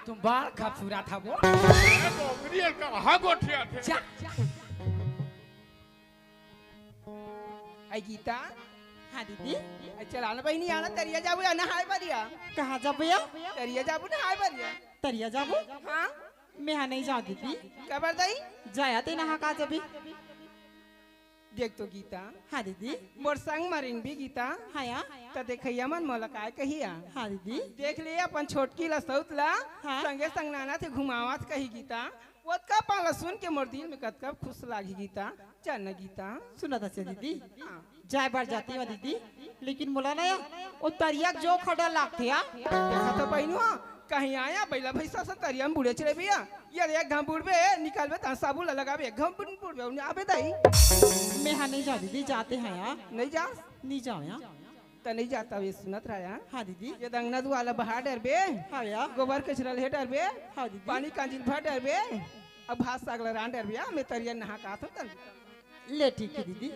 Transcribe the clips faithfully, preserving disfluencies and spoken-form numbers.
तुम बाल खा पूरा था वो। अरे, डोकरी है, कहाँ गोठिया थे? जा। आई गीता। हाँ दीदी। आई चला ना बहिनी, आना तरिया जाबो या नहाए बरिया। कहाँ जाबो या? तरिया जाबो नहाए बरिया। तरिया जाबो? हाँ। मैं हा नहीं जाओ दीदी। काबर दाई? जाया ते नहा का जबी। देख तो गीता। हाँ दीदी। मोर संग मरिन भी गीता। हाँ या। त देखैया मन मोला काय कहिया। हाँ दीदी। देख ले अपन छोटकी ला सौत ला। हाँ। संगे संग नाना थे घुमावत कही गीता। ओतका पाला सुन के मोर दिल में कतका खुश लागी गीता। चल न गीता। सुना था दीदी। हाँ। जाए बर जाती हूँ दीदी, लेकिन मोला ना या, वो तरिया के जो खड़ा लागथे या। देखा तो बहिनुआ, कहीं आया बैला भैंसा से तरिया में बूड़े चले भैया। यार एक घाम बूड़बे, निकालबे त साबुन ला लगाबे, एक घाम बूड़-, बूड़बे, उन्हें आबे दाई। मैं हा नहीं जाओ दीदी, जाते हैं या। नहीं जा? नहीं जाओ या। त नहीं जाता वे सुनत रहा या। हाँ दीदी। ये अंगना दुआला बहा डरबे। हाँ या। गोबर कचरा ले डरबे। हाँ दीदी। पानी कांजिल भर डरबे। अब भात साग ला रान डरबे या, मैं तरिया नहा का आथों तन। ले ठीक है दीदी।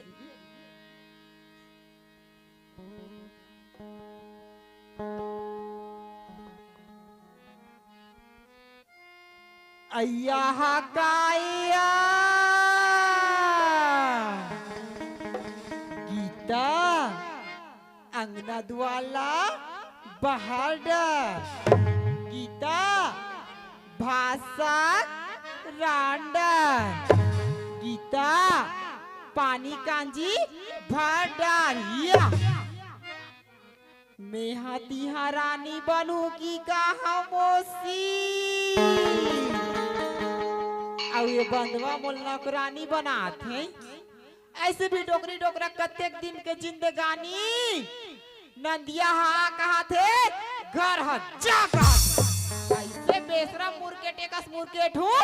अय्या हा का अय्या। गीता, अंगना दुआला बहा डर। गीता, भात साग रान डर। गीता, पानी कांजी भर डर। या। मेहा तिहा रानी बनहूं कि का हा मौसी? अउ ये बंधवा मोला नौकरानी बनात हे। ऐसे भी डोकरी डोकरा कतेक दिन के जिंदगानी। नंदिया हा कहाथे, घर हा जा कहाथे। ऐसे बेसरम मुरकेटे कस मुरकेट हूँ,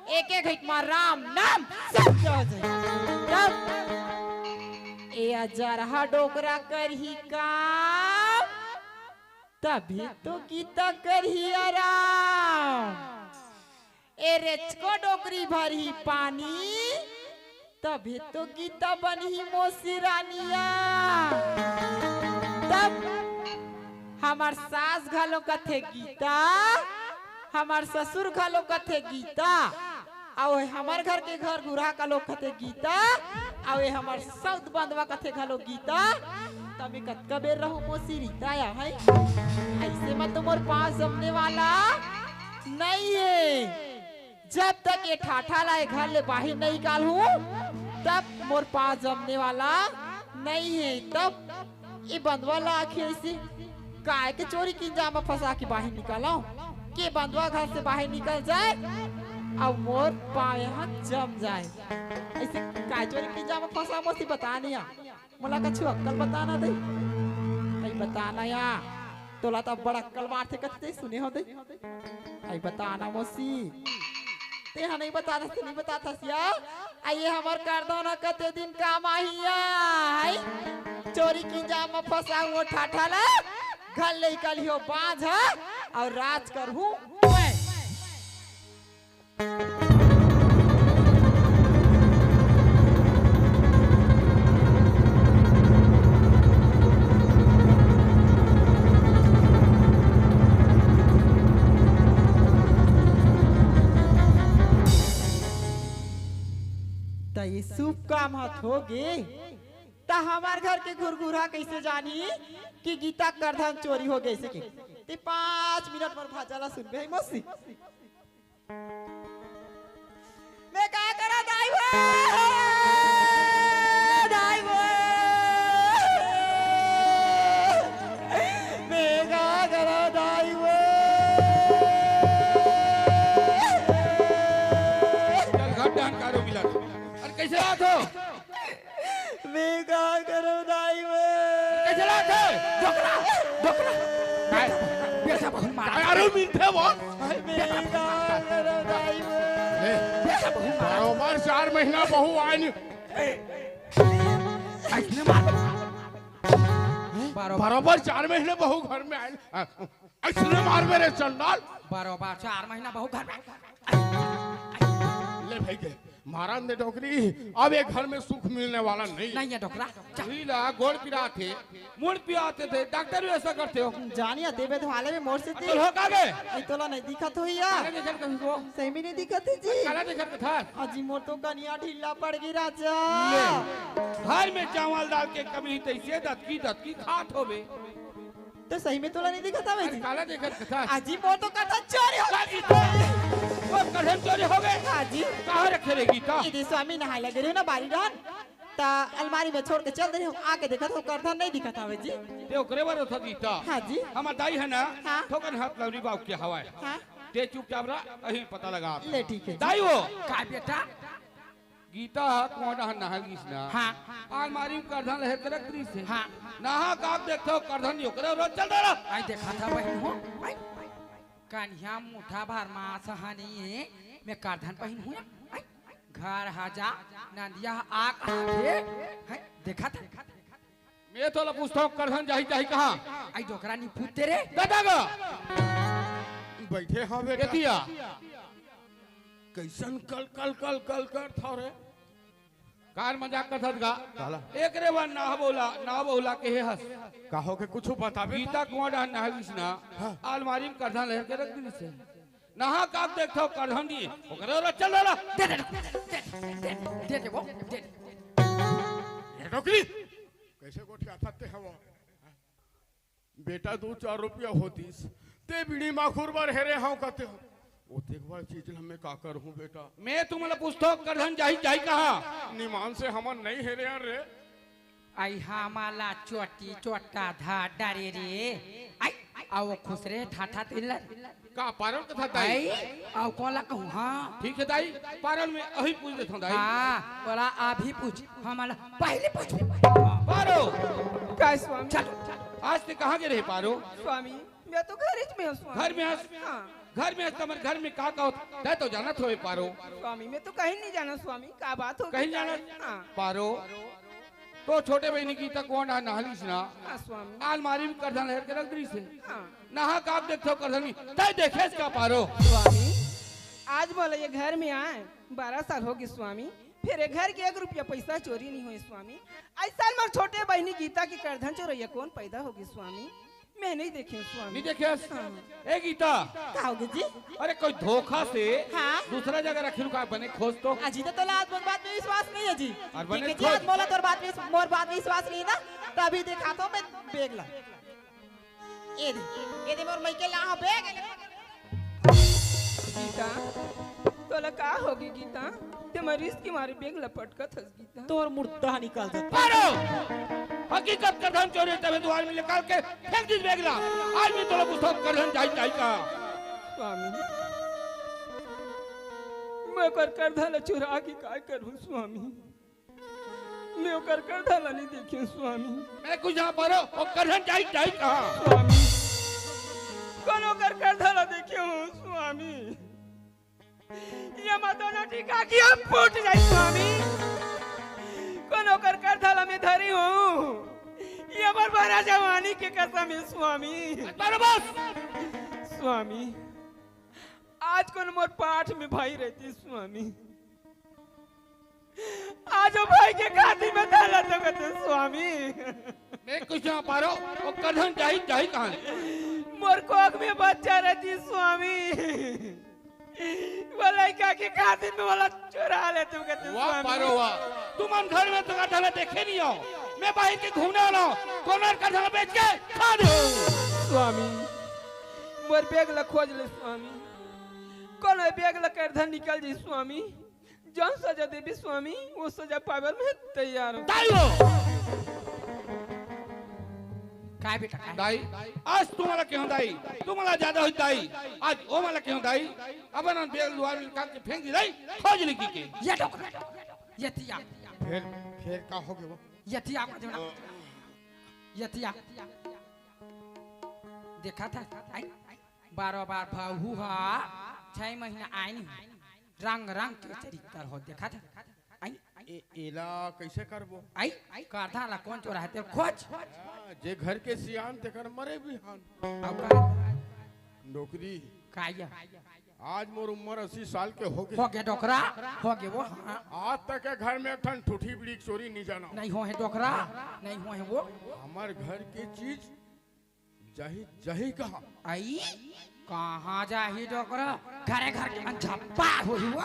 एक एक घिट मा राम नाम सत्य हो जाए। तब ए अजरहा डोकरा करही काम, तभी तो गीता करही आराम। ए रेचको डोकरी भरही पानी, तभे तो गीता बनही मौसी रानिया। तब हमर सास घलो कथे गीता, हमर ससुर घलो कथे गीता, अउ हमर घर के घर गुरहा घलो कथे गीता, अउ हमर सौत बंधवा कथे घलो गीता। तब मैं कतका बेर रहूं मौसी रीता या है, ऐसे मत तो मोर पास जमने वाला नहीं है। जब तक ये ठाठा ला ये घर ले बाहिर नहीं निकालहूं, तब मोर पास जमने वाला नहीं है। तब ये बंधवा ला आखिर ऐसे काय के चोरी किंजा म फंसा के बाहिर निकालंव, के बंधवा घर से बाहिर निकल जाए अउ मोर पाँव यहाँ जम जाए। ऐसे काय चोरी किंजा म फंसा मौसी बता नहीं आ। मोला कछु अक्कल बता ना दे। अई बता ना या। तोला तो बड़ अक्कल मारथे कथे सुने हो दे। अई बता ना मौसी। ते हा नहीं बता दस, नहीं बता थस या। अई ये हमर कर दो ना कते दिन काम आही या। अई चोरी किंजा म फंसा हुआ ठाठा ला। घर ले कल हो बांझ हा। अउ राज करहूं मैं। त ये शुभ काम ह होगे, त हमर घर के घुरघुरहा कइसे जानही कि गीता करधन चोरी हो गइसे के? ते पाँच मिनट मोर भाचा ला सुनबे है मौसी। मैं का करा दाई वो? दाई वो? मैं का करा दाई वो? चल, घर डान कारो मिला। अरे, कैसे बात हो? मैं का करो दाई वो? कैसे लात हे? डोकरा, डोकरा। काय? बेटा बहुत मार। काय आरो मिलथे वो? मैं का करो दाई वो? ए, बेटा बहुत मार। बरोबर चार महीना बहू आए नहीं। ए, ऐसने मार। बरोबर। बरोबर चार महीने बहू घर में आए। ऐसने मार मेरे चंडाल। बरोबर चार महीना बहू घर में। ले भाई के। मारन दे डोकरी, अब ये घर में सुख मिलने वाला नहीं। नहीं है डोकरा, जा। लीला गोड़ पिरात हे, मुड़ पिरात हे, डॉक्टर भी ऐसा करते हो। जानिया देवे तो हाले में मोर से अतुल हो का गे? आई तोला नहीं दिखत होई या? काला देखत कहीं को? सही में नहीं दिखत है जी। काला देखत कथा? अजी मोर तो कनिया ढीला पड़ गई राजा। ले, घर में चावल दाल के कमी तैसे दतकी दतकी खात होबे। तो सही में तोला नहीं दिखत हवे अरे जी? काला देखत कथा? अजी मोर तो कथा चोरी हो काजी तो? वो करधन चोरी हो गए? हाँ जी। कहाँ रखे रहेगी तो? ये दे स्वामी नहाए लगे रहे हो ना बारी डान। ता अलमारी में छोड़ के चल दे रहे हो, आके देखत हो करधन नहीं दिखत हवे जी। ते ओकरे बर होता गीता। हाँ जी। हमार दाई है ना? हाँ। ठोकन हाथ लवरी बाबू के हवाए। हाँ। ते चुपचाप रहा, अहीं पता लगा। ले ठीक है जी। दाई हो। का बेटा? गीता ह कुआं डहर नहाय गिस ना। हाँ। अलमारी में करधन लहेर के रख दिस हे। हाँ। नहा का देखथव करधन नहीं ओकरे रोज चल दे रहा। आई देखा था बहन हो। आई। कन्या मुठा भर मास हनी में करधन पहिन हुआ। आई। घर हजा नंदिया आग आगे। है देखा था। मैं तोला पूछथव करधन जाही जाही कहाँ? आई डोकरा नहीं पूछते रे। दादा गा। बैठे हाँ बेटा। एतिया। कैसन कल कल कल कल करथव रे? कार मजाक करथस गा। काला? एकरे बर ना बहुला, ना बहुला के हे हस। काहो के कुछ बताबे गीता कुआं डहर नहाय गिस ना। हाँ। अलमारी में करधन लहेर के रख दिस हे। नहा का देखथव करधन नहीं ओकरे रोज चल रहा। दे दे दे दे दे दे वो दे दे। ये डोकरी। कैसे गोठियाथस ते हव? बेटा दू चार रुपया होतिस ते बीड़ी माखुर बर हेरे हव कथे हो। ओतेक बड़ चीज ल मैं का करहूँ बेटा? मैं तुमला पूछथव करधन जाही जाही कहाँ? निमान से हमन नहीं हेरे हन रे। आई हमाला चोटी चोटा धा डरे रे। आई आओ खुसरे ठाठा तिल्लर। का पारो ल कथा दाई? आई आओ कोला कहूँ हाँ। ठीक है दाई, पारो ल मैं अभी पूछ देथव दाई। हाँ बोला अभी पूछ। हमाला पहले पूछ। पारो। का स्वामी? चल। आज ते कहाँ गे रहे पारो? स्वामी मैं तो घर में हूँ स्वामी। घर में हस? हाँ। घर में हस त हमर घर में का का होत ते तो जानत होवे पारो। स्वामी मैं तो कहीं नहीं जाना स्वामी, का बात हो कहीं जाना? हाँ। पारो। तो छोटे बहिनी गीता कुआं डहर नहाय गिस ना। हाँ स्वामी। अलमारी में करधन लहेर के रख दिस हे। हाँ। नहा का देखथव करधन नहीं ते देखेस का पारो? स्वामी आज मोला ये घर में आए बारह साल हो गे स्वामी, फिर ये घर के एक रुपया पैसा चोरी नहीं होए स्वामी। ऐसा मोर छोटे बहिनी गीता के करधन चोरैया कौन पैदा होगी स्वामी? मैं नहीं देखे स्वामी। नहीं देखे? हाँ। ए गीता। का होगे जी? अरे कोई धोखा से हाँ? दूसरा जगह रखी रुका बने खोज तो। अजी तो तोला आज मोर बात में विश्वास नहीं है जी। और बने ठीक है जी, खोज। आज मोला तोर बात में मोर बात में विश्वास नहीं ना, तो अभी देखा तो मैं बेग ला। ये दे, ये दे मोर मइके ला हाँ बेग। गीता, तोला का होगे गीता? ते मरीज के मारे बेग ला पटकत हस गीता। तोर मुर्दा निकाल दे। पारो! हकीकत करधन चोरी तभे दुआर में निकाल के फेंक दिस बेग ला। आज मैं तोला पूछथव करधन जाही जाही कहाँ? स्वामी, मैं ओकर करधन ला चुरा के काय करहूँ स्वामी? मैं ओकर करधन ला नहीं देखे स्वामी। मैं कुछ ना पारो, वो करधन जाही जाही कहाँ? स्वामी, कोन ओकर करधन ला देखे हूँ स्वामी? ये मत दोनों टीका की अब फूट जाए स्वामी। कोन ओकर करधन ला मैं धरी हूँ? ये मोर बड़ा जवानी के कसम है स्वामी। बस, बस। स्वामी, आज कोन मोर पाठ में भाई रहती स्वामी। आज वो भाई के खातिर मैं धरला तो कहते स्वामी। मैं कुछ ना पारो, वो करधन जाही जाही कहाँ? मोर कोख में बच्चा रहती स्वामी। वो लइका के खातिर में वाला चुरा ले तुम कहते वाह स्वामी। पारो वाह, तुमन घर में तो करधन देखे नहीं हो। मैं बाहर के घूमने वाला हूँ, कोन करधन बेच के खा दे। स्वामी, मोर बेग ला खोज ले स्वामी, कोन बेग ला करधन निकल जी स्वामी। जौन सजा देबे स्वामी, वो सजा पाबर में तैयार हूँ। दाई हो। काय बेटा, काय? दाई, आज तुम्हाला केहूँ दाई, तुम्हाला ज्यादा होई दाई, आज ओ मला केहूँ दाई, अब ना बेल दुआर में निकाल के फेंक दी दाई, खोज ली की के। ये डोकरा, ये तिया। फिर, फिर का हो गया वो? ये तिया को देना। ये तिया। देखा था, आई? बारो बार भाऊ हा, छह महीना आए नहीं। रंग रंग के चरित्र हो, देखा था? आई? ए, एला कैसे करबो? आई? करधन ला कोन चोरा है तेरे खोज? हाँ, जे घर के सियान तेकर मरे भी हान। अब का? नौकरी। काया? आज मोर उम्र अस्सी साल के हो गे। हो गे डोकरा, हो गे वो, हाँ। आज तक के घर में एक ठन ठूठी बीड़ी के चोरी नहीं जाना। नहीं हो हे डोकरा, नहीं हो हे वो। हमर घर के चीज जाही, जाही कहाँ? आई, कहाँ जाही डोकरा? घरे घर के मन झप्पा होही वो।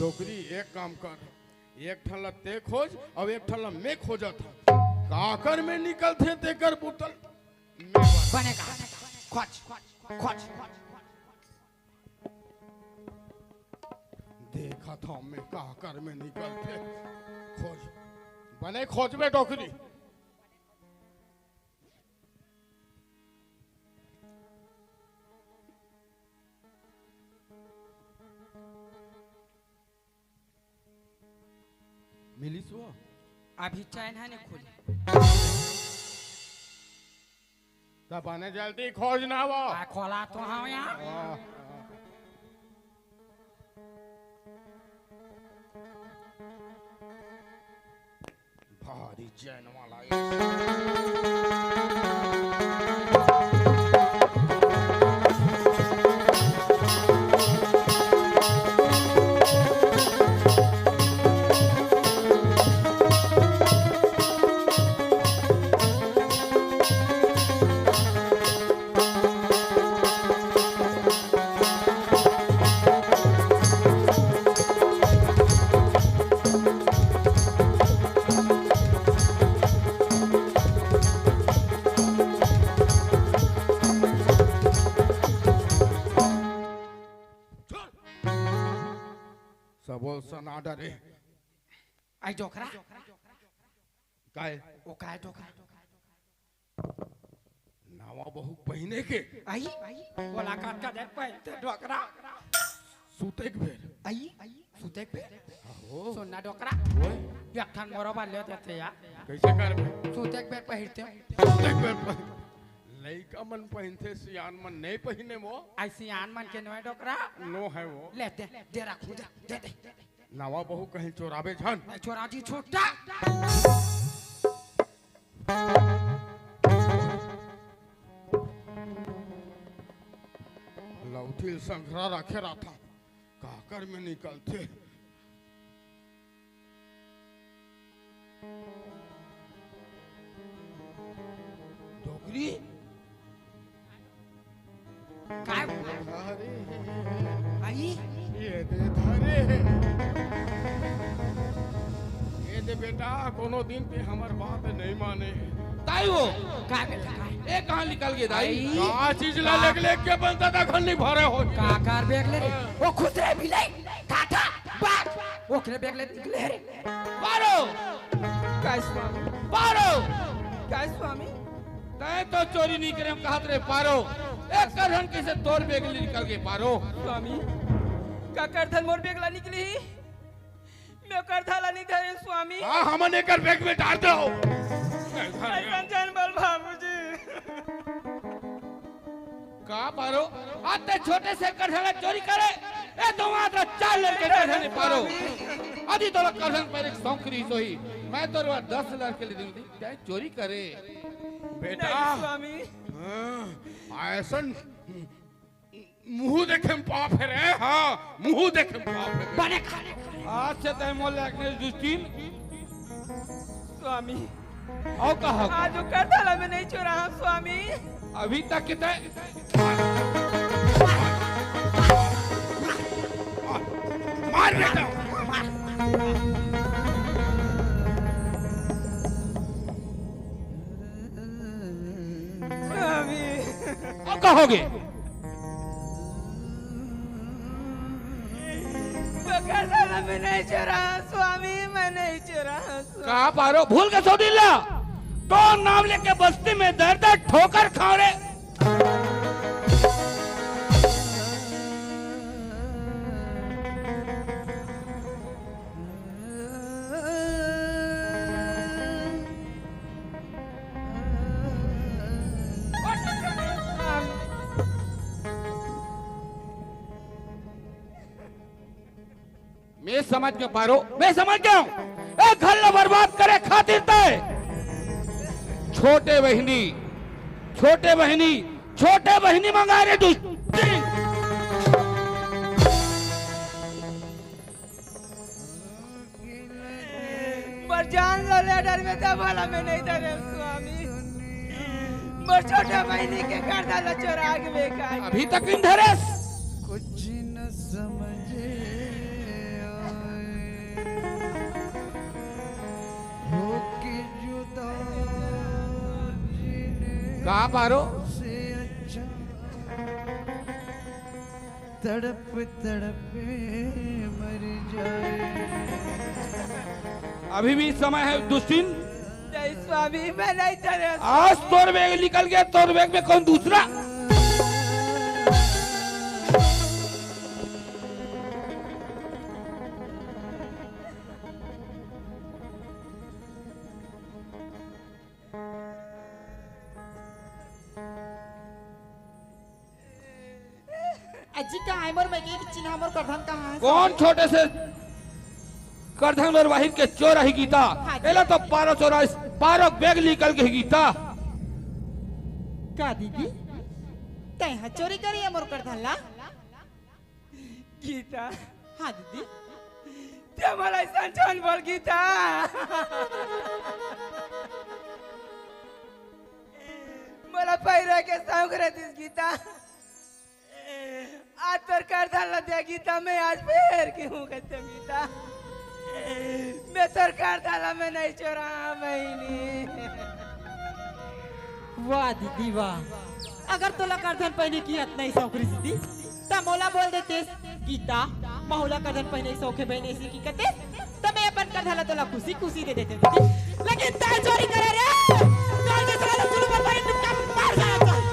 डोकरी, एक काम कर, एक ठन ला ते खोज अउ एक ठन ला मैं खोजत हँव। काकर में निकलथे तेकर बुतल। बने का? खोज, खोज। देखत हँव मैं काकर में निकलथे। खोज, बने खोजबे डोकरी। मिलिस वो? अभी चैन ह नहीं खुली। त बने जल्दी खोज ना वो। आ, खोला तो हँव यार। हाँ, हाँ। भारी चैन वाला ये। सबो सना डरे। आई डोकरा। काय? वो काय डोकरा? नवा बहू पहिने के। आई, बोला का कदर पहिनथे डोकरा। सुते के बेर। आई, सुते के बेर। आहो। सुन ना डोकरा। ओए। एक ठन मोरो बर ले देते यार। कैसे करबे? सुते के बेर पहिरते। सुते के बेर पहिर। लइका मन पहिनथे, सियान मन नहीं पहिने वो। आई सियान मन के नोहे डोकरा। नो है वो। ले दे, दे रखू जा, दे दे। नवा बहू कहीं चोराबे झन। नहीं चोरा जी छुट्टा। लौठी संघरा रखे रहिथँव, काकर में निकलथे। डोकरी? काय? अरे। आई? ये दे धरे। ये दे बेटा, कोनो दिन ते हमर बात नहीं माने। ताई वो? काय बेटा, काय? ए, कहाँ निकल गे दाई? आई? का चीज ला का? लेके, लेके बनता था, घर नहीं भरे हो। का कार बैग ले रे? वो खुसरे बिलाई, टाटा, बाग, ओकरे बैग ले निकले रे। पारो! काय स्वामी? पारो! काय स्वामी? तैं तो चोरी नहीं करे, हम कहत रहे पारो। एक करधन कैसे तोर बैग ले निकल गे पारो? स्वामी, का करधन मोर बैग ला निकली? मैं करधा ला नहीं धरे स्वामी। हाँ, हमन एकर बैग में डाल दो। ऐसा जन बल बाबूजी। का पारो? आज ते छोटे से करधन ला चोरी करे? ए, तो वहाँ तो चार लड़के करधन नहीं पारो। अभी तो करधन पर एक सौंकरी सोही। मैं तो रुआ दस लड़के ले दूंगी। तैं चोरी करे। बेटा। नहीं, स्वामी। हाँ, ऐसन मुंह देखे में पाप है रे, हाँ, मुंह देखे में पाप है। बने खाने। आज से तैं मोर लायक नहीं, जुस्तीन। स्वामी। और कहा? आज वो करधा ला मैं नहीं चोरा हूँ, स्वामी। अभी तक कितने? मार बेटा। स्वामी। अब कहोगे? पकड़ लो, मैं नहीं चुरा, स्वामी, मैं नहीं चुरा, स्वामी। का पारो भूल के सो दिला? तो नाम लेके बस्ती में दर दर ठोकर खाओ रे। मैं समझ के पारो, मैं समझ गया हूँ। ए घर ला बर्बाद करे खातिर तय छोटे बहिनी, छोटे बहिनी, छोटे बहिनी मंगा रे दुष्टी। जान लो, लेटर में तो बोला मैं नहीं धरे स्वामी। मोर छोटे बहिनी के गर्दन ला चोरा के बेकार। अभी तक नहीं धरेस। कुछ न समझे आए, होके जुदा जिन्हें कहाँ पारो? से अच्छा तड़प तड़प मर जाए। अभी भी समय है दुश्चिन। नहीं स्वामी, मैं नहीं चले। आज तोर बेग निकल गया, तोर बेग में कौन दूसरा? अजी, कहाँ है मोर, मैं के चिन्हा मोर करधन कहाँ है? कौन छोटे से करधन मोर बहिन के चोर ही गीता? हाँ जी। एला तो पारो चोरा, पारो बेग निकल के ही गीता। का दीदी, तैं हा चोरी करी है मोर करधन ला? गीता। हाँ दीदी। ते मोला ऐसा जान बोल गीता। मोला पैरा के साउक रहतीस गीता। आज तोर करधन ला दे गीता, मैं आज फेर के हूँ कहते गीता। मैं तोर करधन ला मैं नहीं चोरा बहिनी। वाह दीदी वाह, अगर तोला करधन पहिने की अतना ही शौक रहिस दीदी, त मोला बोल देतेस गीता, महू ला करधन पहिने शौक है बहिनी ऐसे की कहते, त मैं अपन करधन ला तोला खुशी खुशी दे देते दीदी। लेकिन तैं चोरी करे रे, तोर जैसा वाला चुलबुल बहिन कम मार जाना चाहिए।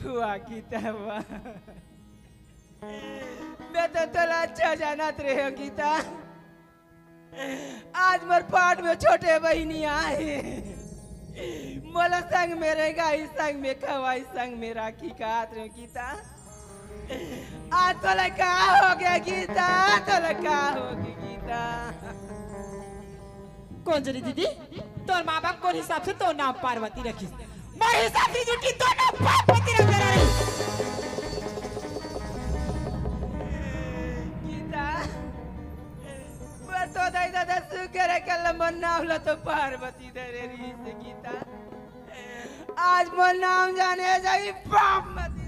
वाह गीता वाह, मैं तो तोला अच्छा जानत रहे हो गीता। आज मोर पाट में छोटे बहिनी आए, मोला संग में रेंगाई, संग में खवाई, संग में राखी कहत रहे हो गीता। आज तोला का हो गया गीता, तोला का हो गया गीता? कोन जनी दीदी, तोर माँ बाप कोन हिसाब से तोर नाम पार्वती रखिस? मोर हिसाब से जुटी तोर नाम पार्वती रख देना रही। गीता, पर तो दाई दादा सुकरे कल मोर नाम ला तो पार्वती धरे रहिस गीता। आज मोर नाम जाने जाई पार्वती।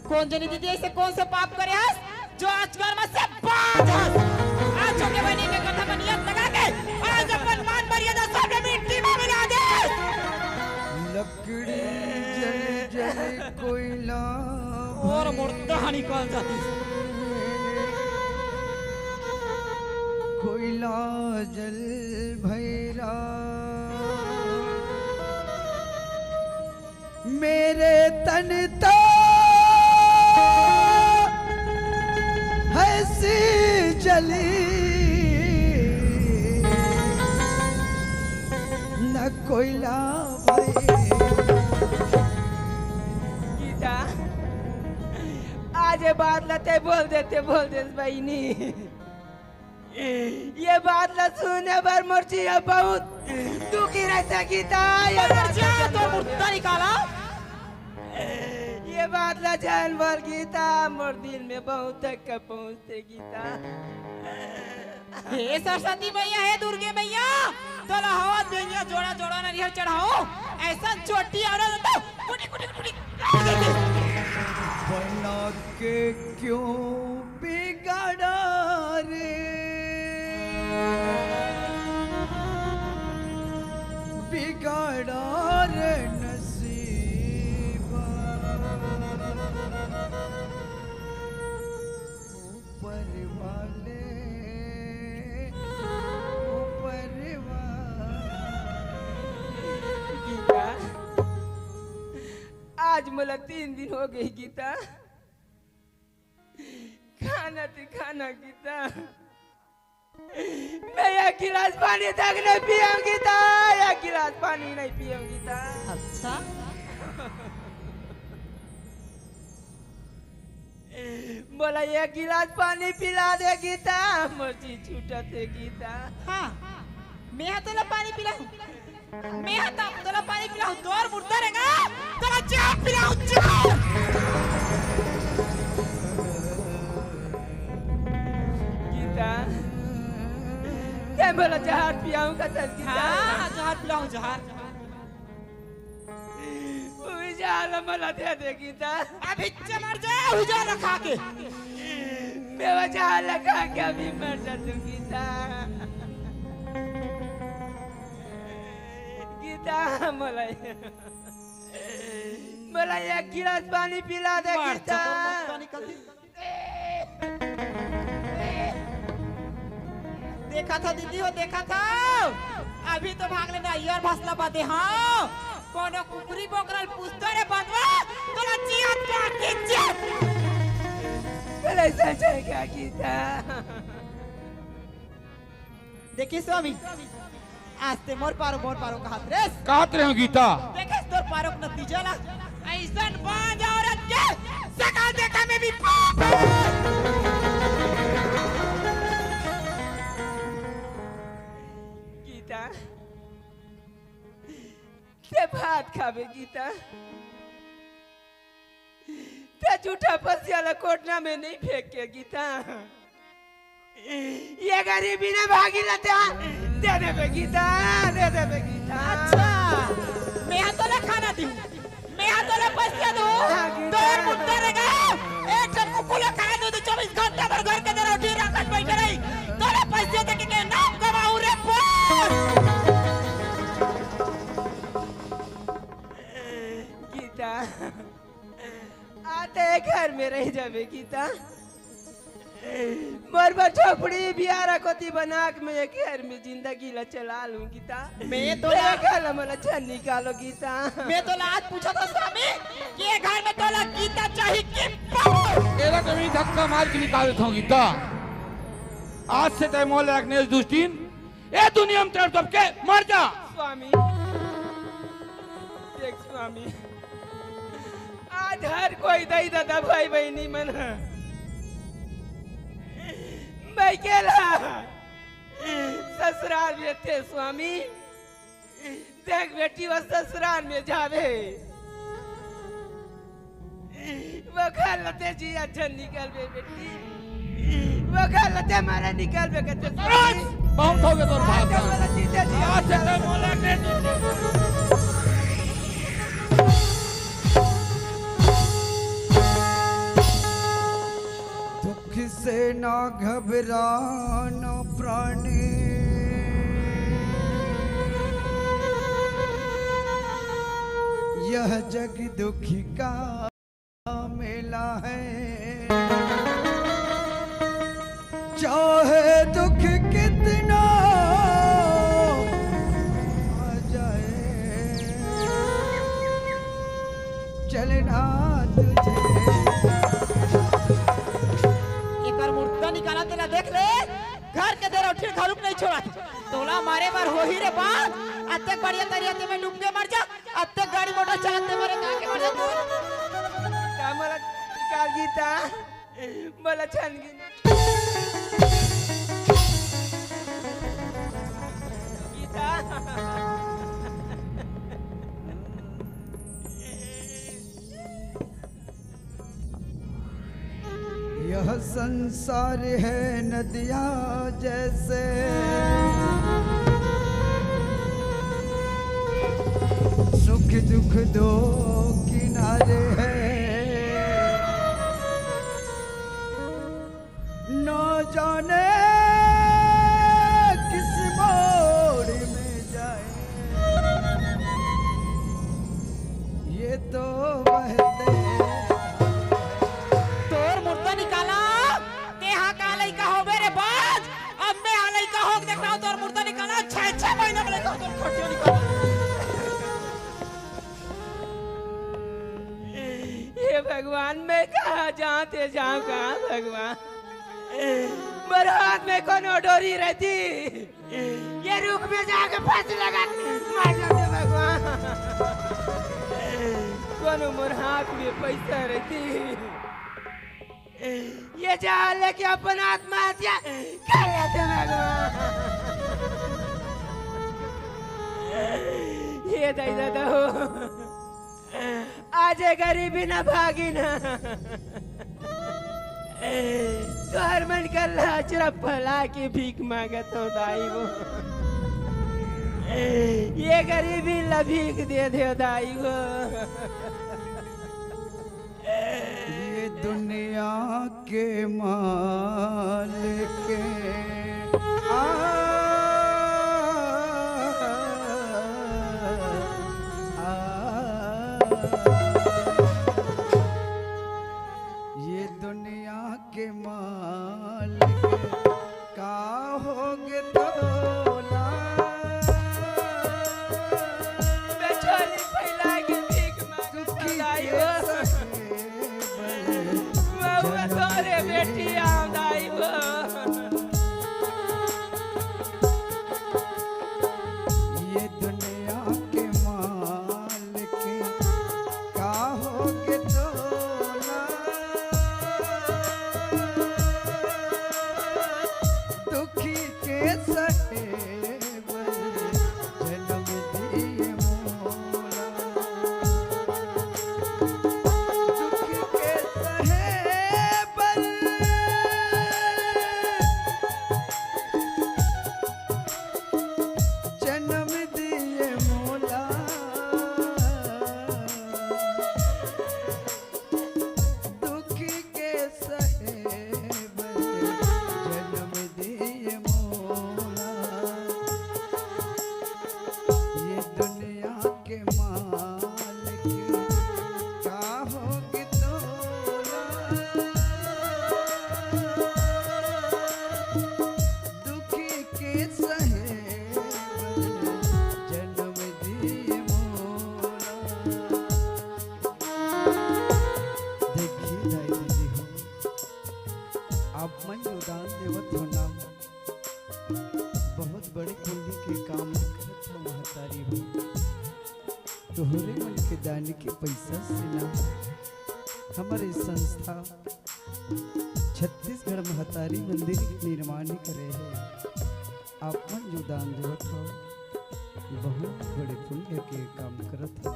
कोन जनी दीदी ऐसे कोन से पाप करे हस, जो आज घर में से बाज हस? आज छोटे बहिनी के कथा में नियत लगा के आज अपन मान मर्यादा सब मिट्टी में मिला दे। लकड़ी जल जल कोयला और भैरा। मुर्दा निकल जाती। कोयला जल भैरा। मेरे तन तो हंसी जली न कोयला भाई। गीता, आज ये बात ला ते बोल देते, बोल दे बहिनी। ये बात ला सुने बर मोर जिया बहुत दुखी रहता गीता। ये बात ला तो मुर्दा निकाला। ये बात ला जान बर गीता, मोर दिल में बहुत धक्का पहुंचते गीता। हे सरस्वती मैया, हे दुर्गे मैया, तोला हवा देंगे जोड़ा जोड़ा नरियर चढ़ाओ, ऐसा चोटी और तो कुटी कुटी कुटी। बना के क्यों बिगाड़ा रे, बिगाड़ा रे नसीबा। ऊपर वाले, ऊपर वाले। गीता, आज मोला तीन दिन हो गए गीता, खाना ते खाना गीता। मैं एक गिलास पानी तक नहीं पियंव गीता, एक गिलास पानी नहीं पियंव गीता। अच्छा। मोला एक गिलास पानी पिला दे गीता, मोर जी छूटत हे गीता। हाँ, मैं हा तोला पानी पिलाहूँ। मैं हा त-, तोला पानी पिलाहूँ, तोर मुर्दा रहेगा, तोला चाय पिलाहूँ, चाय। पिलाऊंगा तन गीता। हाँ, जहर पिलाऊं, जहर। उही जहर ला मोला दे दे गीता। अभी चमर जा, उही जहर ला खा के। मैं वो जहर ला खा के अभी मर जातों गीता। गीता, मोला, मोला एक गिलास पानी पिला दे मर गीता। जा, तोर मुंह से निकल दी। देखा था दीदी, वो देखा था, अभी तो भाग लेना यार, भसला बाते। हाँ, कोनो कुकुरी बोकरल पूछतो रे बंदवा, तोला जियत का किज्जत। चले सचे क्या गीता? देखिए स्वामी, आज ते मोर पारो, मोर पारो कहत रेस। कहत रहे हो गीता। देखेस तोर पारो के नतीजा ला। ऐसन बांझ औरत के सकल देखा में भी पाप है। गीता, ते भात खाबे गीता। ते झूठा पसिया ला कोटना में नहीं फेंक के गीता। ये गरीबी ने भागी ला ते दे देबे गीता, दे देबे गीता। अच्छा, मैं हा तोला खाना दी, मैं हा तोला पसिया दू। हाँ, गीता। तोर मुंडा रे गा, एक ठन कुकुर ला खाए दू तो चौबीस घंटा भर घर के दरौटी राखत बैठे रही। तोला पसिया दे के, के नाम कमाऊ रे पुत। गीता, आते घर में रह जाबे गीता। मोर बर झोपड़ी बियारा कोती बना के मैं एक घर में जिंदगी ला चला लूं गीता। मैं तो ये घर ला मोला झन निकालो गीता। मैं तो आज पूछा था स्वामी कि ये घर में तोला गीता चाहिए कि पाप? एला तो मैं धक्का मार के निकाल देता हूँ गीता। आज से तय मोला एक नेज दुष्टिन ए दुनिया में तड़प के मर जा। स्वामी, देख स्वामी, आज हर कोई दई ददा भाई बहिनी मन ह मइके ला ससुराल में थे स्वामी। देख बेटी, वो ससुराल में जावे, वो घर लते जी अच्छा निकलबे बेटी, वो घर लते मारे निकलबे कते। बहुत हो गया तोर भाषण। आज से तो मोला के दुख से ना घबराना प्राणी, यह जग दुख का मेला है। चाहे दुख कितना आ जाए, चलना तुझे। एकर मुर्दा निकाला तेला देख ले, घर के दरौठी घलुक नहीं छोड़ा। तोला मारे बर होही रे बाप, अतेक बढ़िया तरिया ते में डूब के मर जा, अतेक गाड़ी मोटर चलाते मरे का के मर जा तू। का मोला निकाल गीता, मोला छन गी। गीता। यह संसार है नदिया जैसे, सुख दुख दो किनारे है। ना जाने किस मोड़ में जाए, ये तो बहते। तोर मुर्दा निकाला, तेहा का लइका होबे रे बाज? अब मैं हा लइका होके देखना हूँ, तोर मुर्दा निकाला, छह छह महीना में लइका तोर खटिया निकाला। हे भगवान, मैं कहाँ जाऊँ, ते जाऊँ कहाँ भगवान? मोर हाथ में कोनो डोरी रहती, ये रुख में जाके फांसी लगा के मर जाते भगवान। कोनो मोर हाथ में पैसा रहती, ये जहर लेके अपन आत्महत्या कर लेते भगवान। हे दाई दादा हो, आज ये गरीबी ना भागी ना, तोहर मन कर लाचरा फैला के भीख मांगत हो दाई वो। ये गरीबी ला भीख दे दे दाई हो। ये दुनिया के मालिक आ, आ, ये दुनिया के मालिक का होगे तोला। बेचोरी फैला के भीख मांगत दाई हो। बउआ तोरे बेटी आव दाई हो। ये दुनिया के मालिक का होगे तोला। दुखी के सहे जन्म दिए मोला। दुख के सहे बर जन्म दिए मोला। दुख के सहे बर जन्म दिए मोला। ये दुनिया के मालिक का होगे तोला। दुख के सहे बर जन्म दिए मोला। देखी दाई दीदी हो, आप मन जो दान देवत हो ना, बहुत बड़े पुण्य के काम करत हो महतारी हो। तोहरे मन के दान के पैसा से ना हमर ये संस्था छत्तीसगढ़ महतारी मंदिर के निर्माण करे हे। आप मन जो दान देवत हो, बहुत बड़े पुण्य के काम करत हो।